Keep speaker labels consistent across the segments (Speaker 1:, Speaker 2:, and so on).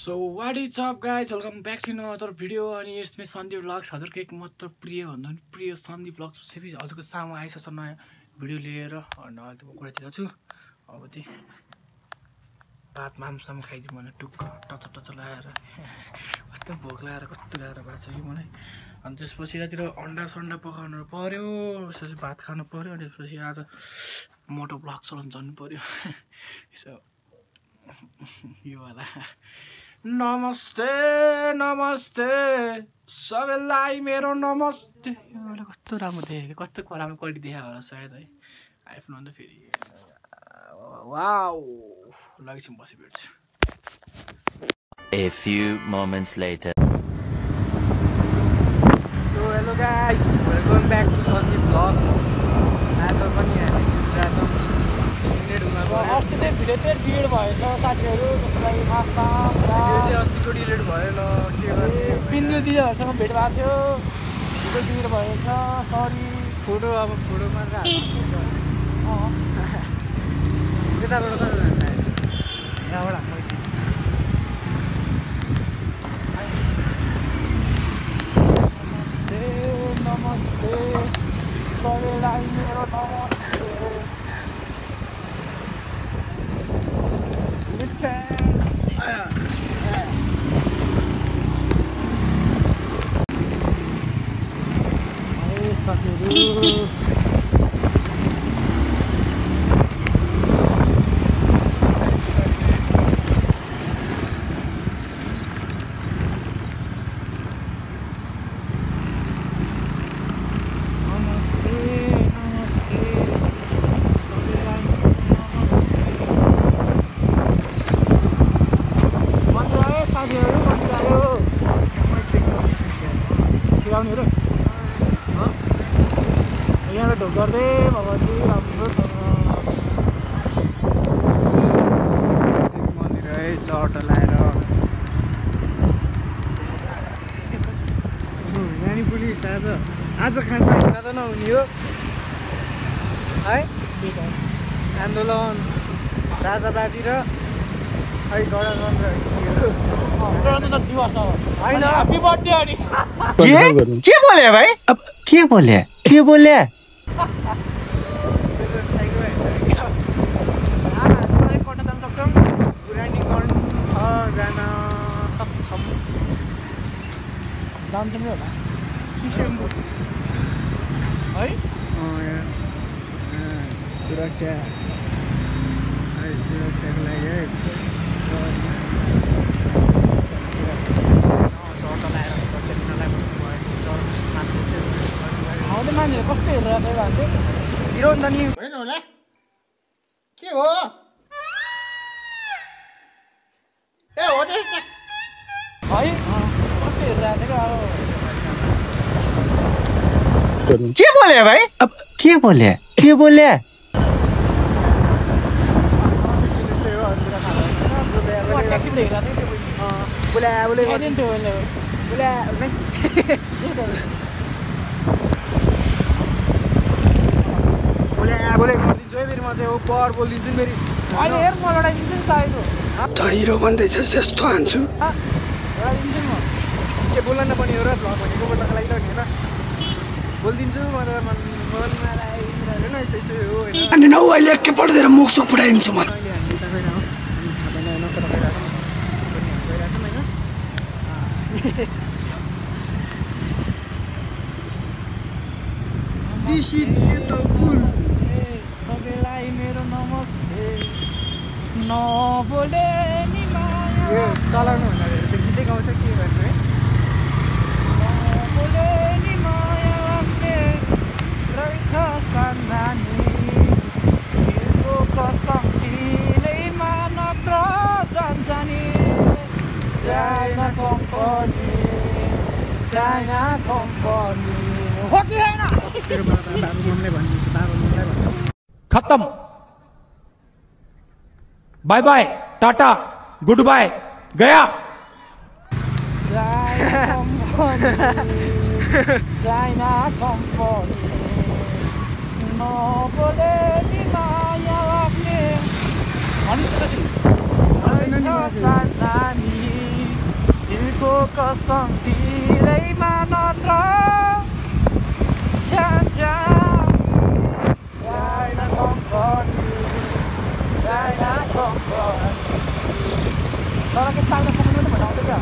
Speaker 1: So what is up guys, welcome back to another video and it's me Sandeep Vlogs. हजुरको एक मात्र प्रिय भन्दा पनि प्रिय सन्दीप भ्लग्स चाहिँ हजुरको सामु आइसक्छ नयाँ भिडियो लिएर अनि अहिले त म कुरातिर छु। अब चाहिँ भात मामसाम खाइदिउँ भने टुक्क टच लगाएर कस्तो भोक लागेर कस्तो गाह्रो भएको छ कि मलाई। अनि त्यसपछि यतातिर अन्डा सन्डा पकाउनु पर्यो, त्यसपछि भात खानु पर्यो, अनि त्यसपछि आज मोटो भ्लग चलाउनु जानु पर्यो। यसो यो वाला नमस्ते नमस्ते सबैलाई मेरो नमस्ते। यो कस्तो राम्रो देखेको, कस्तो राम्रो क्वालिटी देखायो होला सायद है आइफोन अन्त फेरि वाउ लगेपछि बसी भेट्छ।
Speaker 2: A few moments later.
Speaker 3: So hello guys, welcome back to Sandeep Vlogs. आज पनि हामी पुरा
Speaker 1: अस्ति चाहिँ भिडियो चाहिँ डिलिट भएछ साथीहरू, त्यसलाई माफ
Speaker 3: चाहिँ अस्तिको डिलिट भयो ल के गर्ने।
Speaker 1: पिन्जु दिदीहरूसँग भेट भएको थियो, भिडियो डिलिट भएछ, सरी।
Speaker 3: फोटो अब फोटो मात्र यताबाट त यहाँबाट
Speaker 1: नमस्ते नमस्ते सबैलाई मेरो नमस्ते। साथीहरू यहाँबाट ढोक गर्दै भगवती राम्रो छ
Speaker 3: मन्दिर है चट लाएर नानी पुलिस आज खासमा हिँड्न त नहुने हो है। आन्दोलन राजावादी र खै गणतन्त्र
Speaker 1: दिवस होइन
Speaker 3: हैप्पी बर्थडे अनि
Speaker 2: के बोले भाई? अब के बोले?
Speaker 3: पुरानी गर्न जान सक्छौँ।
Speaker 1: जान्छौँ नि होला किसिमको है
Speaker 3: सुरक्षाको लागि है
Speaker 1: मान्छेहरू कस्तो हेरेर भन्छ
Speaker 3: हिरो नि त नि
Speaker 1: होइन होला के हो ए हो है कस्तो हेरेर
Speaker 2: के बोले भाई? अब के बोले?
Speaker 1: ट्याक्सीमा हेरेर
Speaker 3: बोले गरिदिन्छु है फेरि म चाहिँ पर बोलिदिन्छु नि फेरि
Speaker 1: अहिले हेर म लडाइदिन्छु नि सायद
Speaker 3: हिरो भन्दैछ यस्तो हान्छु
Speaker 1: लडाइदिन्छु नि म
Speaker 3: के बोल्न नपर्ने हो र भ्लग भनेको बोल्नको लागि त होइन बोलिदिन्छु म त मलाई होइन यस्तो यस्तो हो होइन
Speaker 4: अनि नौ अहिले एकैपल्ट दिएर मुख सुख फुटाइदिन्छु म।
Speaker 3: अहिले हामी त गइरहेको This is beautiful.
Speaker 1: सबैलाई मेरो नमस्ते नबोले नि माया
Speaker 3: यो चलाउनु भन्दाखेरि त गीतै गाउँछ के गर्छ है
Speaker 1: नबोले नि माया लाग्ने रहेछ सन्धानी तिम्रो कसम दिलैमा नत्र जान्छ नि चाइना कम्पनी हो कि होइन
Speaker 5: खत्म bye bye tata good bye गया।
Speaker 1: चाइना कम्पनी नबोले नि माया लाग्ने
Speaker 3: Ay, no,
Speaker 1: कसम तिरैमा नत्र Cha-cha China company China company Kalau kita tahu sama itu mana ada kan?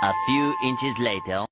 Speaker 6: A few inches later.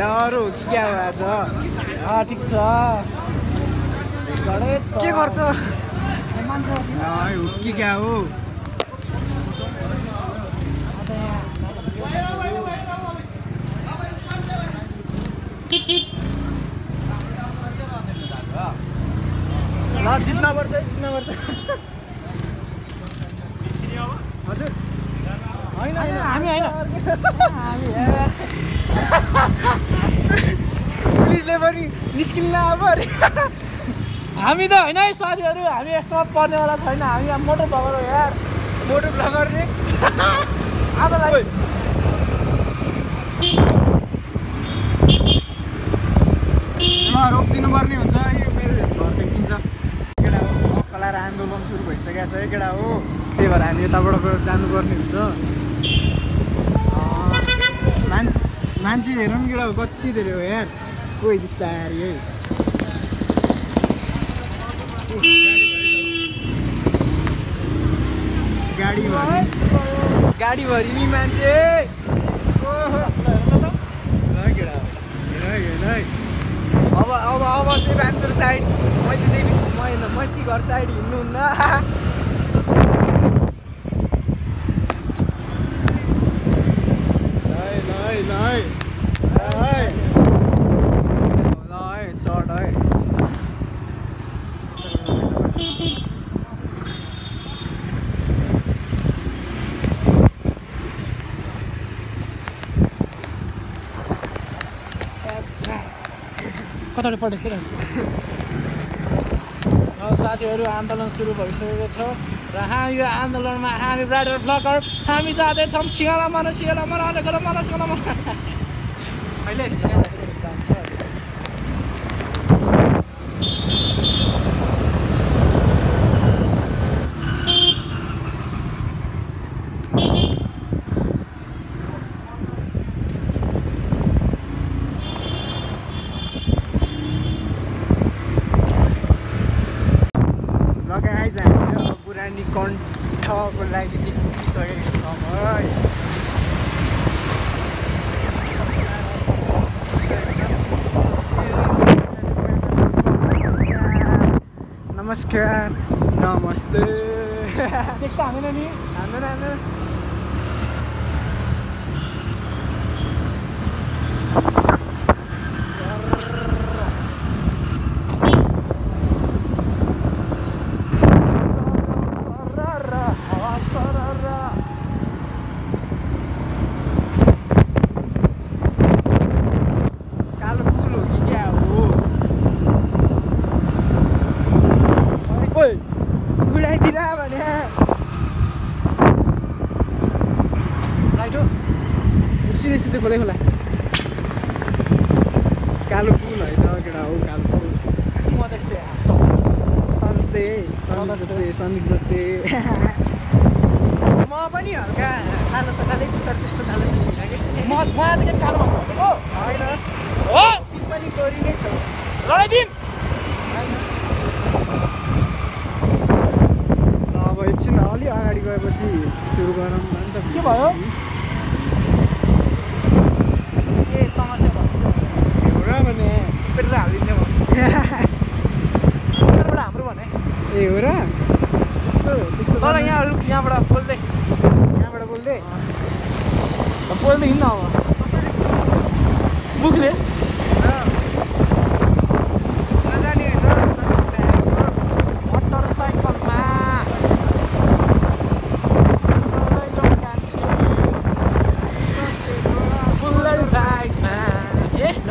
Speaker 3: डरो क्या हो आज
Speaker 1: ठिक छ
Speaker 3: के गर्छ के क्या हो ल जित्नुपर्छ हजुर होइन
Speaker 1: हामी होइन
Speaker 3: पुलिसले पनि निस्किन्न अब अरे
Speaker 1: हामी त होइन है साथीहरू हामी यस्तोमा पर्नेवाला छैन हामी अब मोटर ब्लगर हो यार
Speaker 3: मोटर ब्लगर रे
Speaker 1: आजलाई
Speaker 3: ल रोकिदिनु पर्ने हुन्छ यो मेरो घर देखिन्छ केटा हो कलार आन्दोलन सुरु भइसकेको छ केटा हो त्यही भएर हामी यताबाट जानुपर्ने हुन्छ मान्छे हेर नि केटा हो कति धेरै हो यार कोही बिस्तारी है गाडीभरि नि मान्छे अब चाहिँ भान्चुर साइड मैती घर साइड हिँड्नुहुन्न सर्ट है
Speaker 1: कताबाट पढ्दैछ र साथीहरू आन्दोलन सुरु भइसकेको छ र हामी यो आन्दोलनमा हामी राइडर ब्लगर हामी जाँदैछौँ सिंहला मन अहिले पुरानी कण्ठको लागि देखिसकेको छौँ है नमस्कार नमस्ते हान्दैन नि
Speaker 3: हान्दैन सिधै खोलै खोला कालो पुल होइन केटा हो कालो पुल
Speaker 1: म त्यस्तै
Speaker 3: जस्तै सन्दीप जस्तै म पनि हल्का कालो त कालै छु तर त्यस्तो कालो चाहिँ छैन कि
Speaker 1: म आज के कालो भनेको
Speaker 3: होइन
Speaker 1: हो
Speaker 3: तिमी पनि गोरी नै छौ
Speaker 1: लडाइदिम
Speaker 3: अब एकछिन अलि अगाडि गएपछि सुरु गरौँ न त
Speaker 1: के भयो समस्या
Speaker 3: हो र भने
Speaker 1: पेट्रोल हालिदिने भयो हाम्रो भने
Speaker 3: ए हो र त्यस्तो
Speaker 1: तर यहाँबाट बोल्दै
Speaker 3: बोल्दै
Speaker 1: हिँड्न अब मुखले मोटरसाइकलमा बुलेट बाइकमा ए न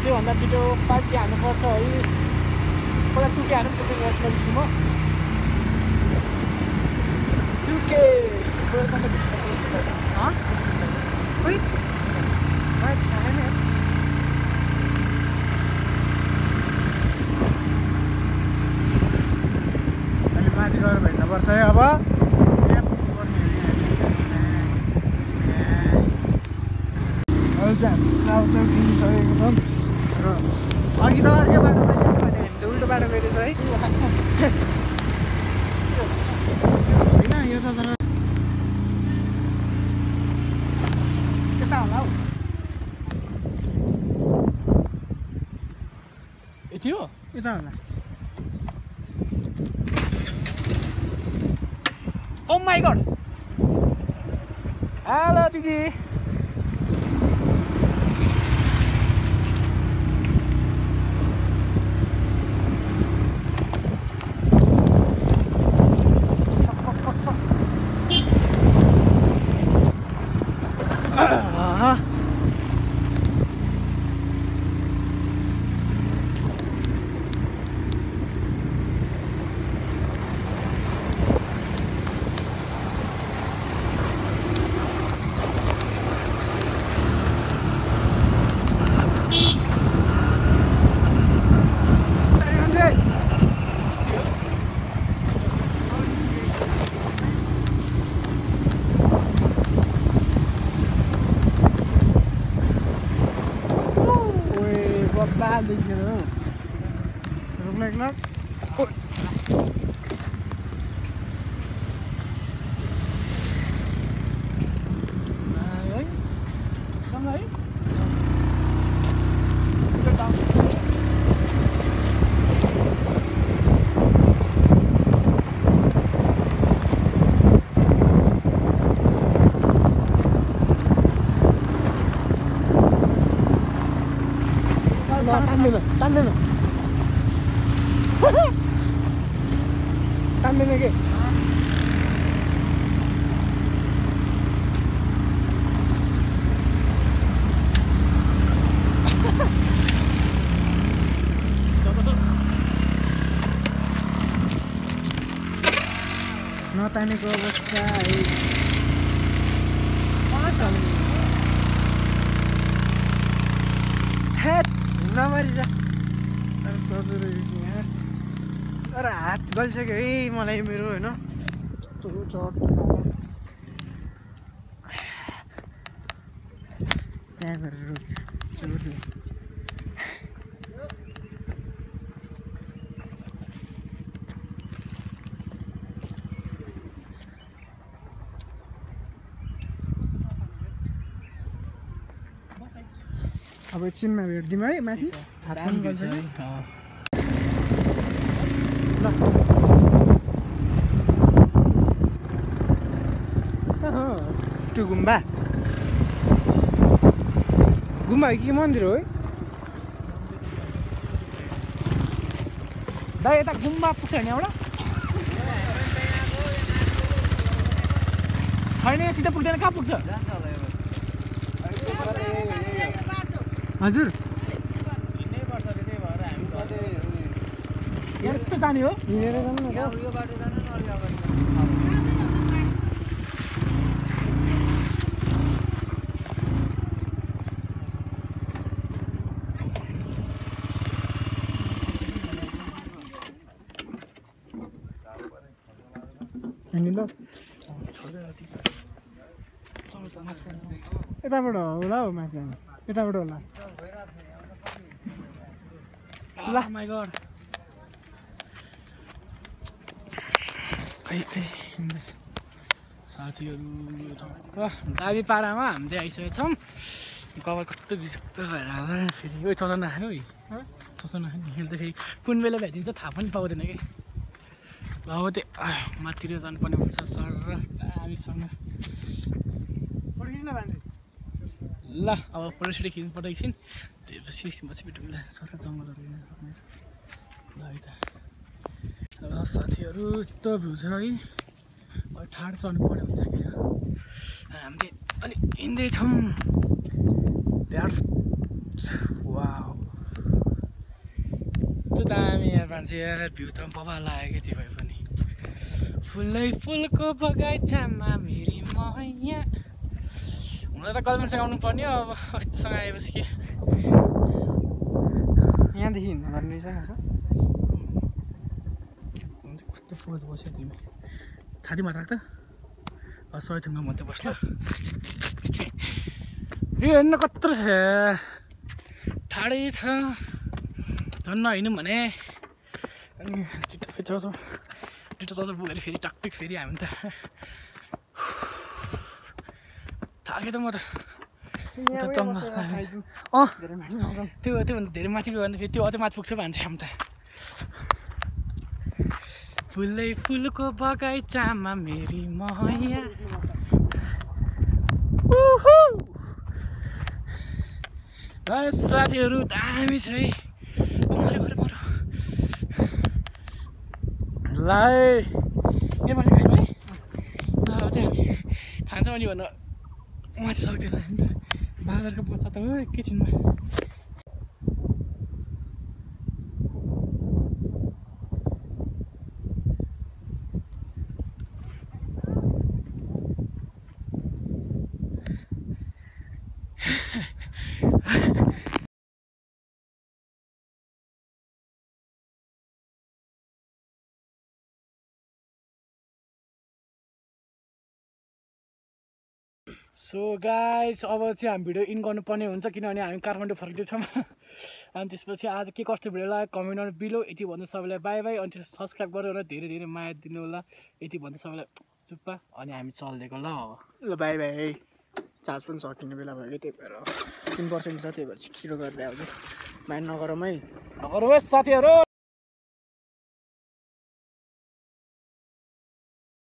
Speaker 1: त्योभन्दा छिटो पार्टी हाल्नुपर्छ है पहिला टुके हाल्नु पुग्ने गर्छु म
Speaker 3: टुके अहिले माथि गएर भेट्नुपर्छ है अब अहिले चाहिँ हामी चाउचाउ किनिसकेको छौँ र अघि त अर्कै बाटो गइरहेछ भने हामी त उल्टो बाटो गइरहेछ है होइन यो त तर कता होला हौ
Speaker 1: यति हो
Speaker 3: यता होला
Speaker 1: ओ माई गॉड हेलो दिदी
Speaker 3: तान्दैन के नतानेको अवस्था है नमरी जा चचुरो यहाँ तर हात गलिसक्यो है मलाई मेरो होइन यस्तो चट त्यहाँ गएर जोडले अब एकछिनमा भेट्दिउँ है माथि हात पनि गल्छ कि ल त्यो गुम्बा गुम्बा हो कि मन्दिर हो है
Speaker 1: दाइ यता गुम्बा पुग्छ होइन एउटा छैन सिधै पुग्दैन कहाँ पुग्छ
Speaker 3: हजुर
Speaker 1: यस्तो जाने हो
Speaker 3: हिँडेर जानु न ल यताबाट होला हौ माथि जानु यताबाट होला ल
Speaker 1: माई गॉड साथीहरू यो त दाबी पारामा हामी चाहिँ आइसकेको छौँ कपाल कस्तो बिस्कुट भएर होला फेरि उयो चचाउन खानु है चचाउन खानु अहिले त फेरि कुन बेला भ्याइदिन्छ थाहा पनि पाउँदैन कि ल अब त्यो माथितिर जानुपर्ने हुन्छ सर र दाबीसँग ल अब फोटोसोटो खिच्नु पर्दा एकछिन त्यसपछि एकछिनपछि भेटौँ ल सर जङ्गलहरू हेर्न सक्नुहुन्छ ल है त ल साथीहरू यस्तो भ्यू छ है अब ठाड चढ्नु पर्ने हुन्छ कि हामीले अनि हिँड्दैछौँ वाउ कस्तो दामी यार मान्छे यार भ्यू त बबा लाग्यो त्यो भए पनि फुलै फुलको बगैँचामा मेरी मैया हुन त गर्लफ्रेन्डसँग आउनु पर्ने हो अब कस्तोसँग आएपछि के
Speaker 3: यहाँदेखि हिँड्नु पर्ने रहेछ
Speaker 1: कस्तो पोज बस्यो तिमी छाती मात्र राख्छ सय थुङ्गा मात्रै बस्ला यो हेर्न कत्रो छ ठाडै छ झन् नहिँड्यौँ भने अनि डिटो पुगेर फेरि टकपिक फेरि हामी त थाक्यो त म त त्यो धेरै माथि गयो भने फेरि त्यो अझै माथि पुग्छ भन्छ हामी त फुलै फुलको बगैँचामा मेरी मैया साथीहरू दामी छ है मऱ्यो ल के मासु खायौँ है ल अब चाहिँ हामी खान्छौँ अनि भन्दा माथि सक्दैन हामी त बाजारको बच्चा त हो एकैछिनमा सो गाइस अब चाहिँ हामी भिडियो इन गर्नुपर्ने हुन्छ किनभने हामी काठमाडौँ फर्किँदैछौँ अनि त्यसपछि आज के कस्तो भिडियो लाग्यो कमेन्ट बिलो यति भन्नु सबैलाई बाई बाई अनि त्यसपछि सब्सक्राइब गरेर होला धेरै धेरै माया दिनु होला यति भन्नु सबैलाई चुप्पा अनि हामी चल्दिएको ल
Speaker 3: ल बाई बाई चार्ज पनि सकिने बेला भयो त्यही भएर 3% छ त्यही भएर छिटो गर्दै आउँदै माया नगरौँ है
Speaker 1: साथीहरू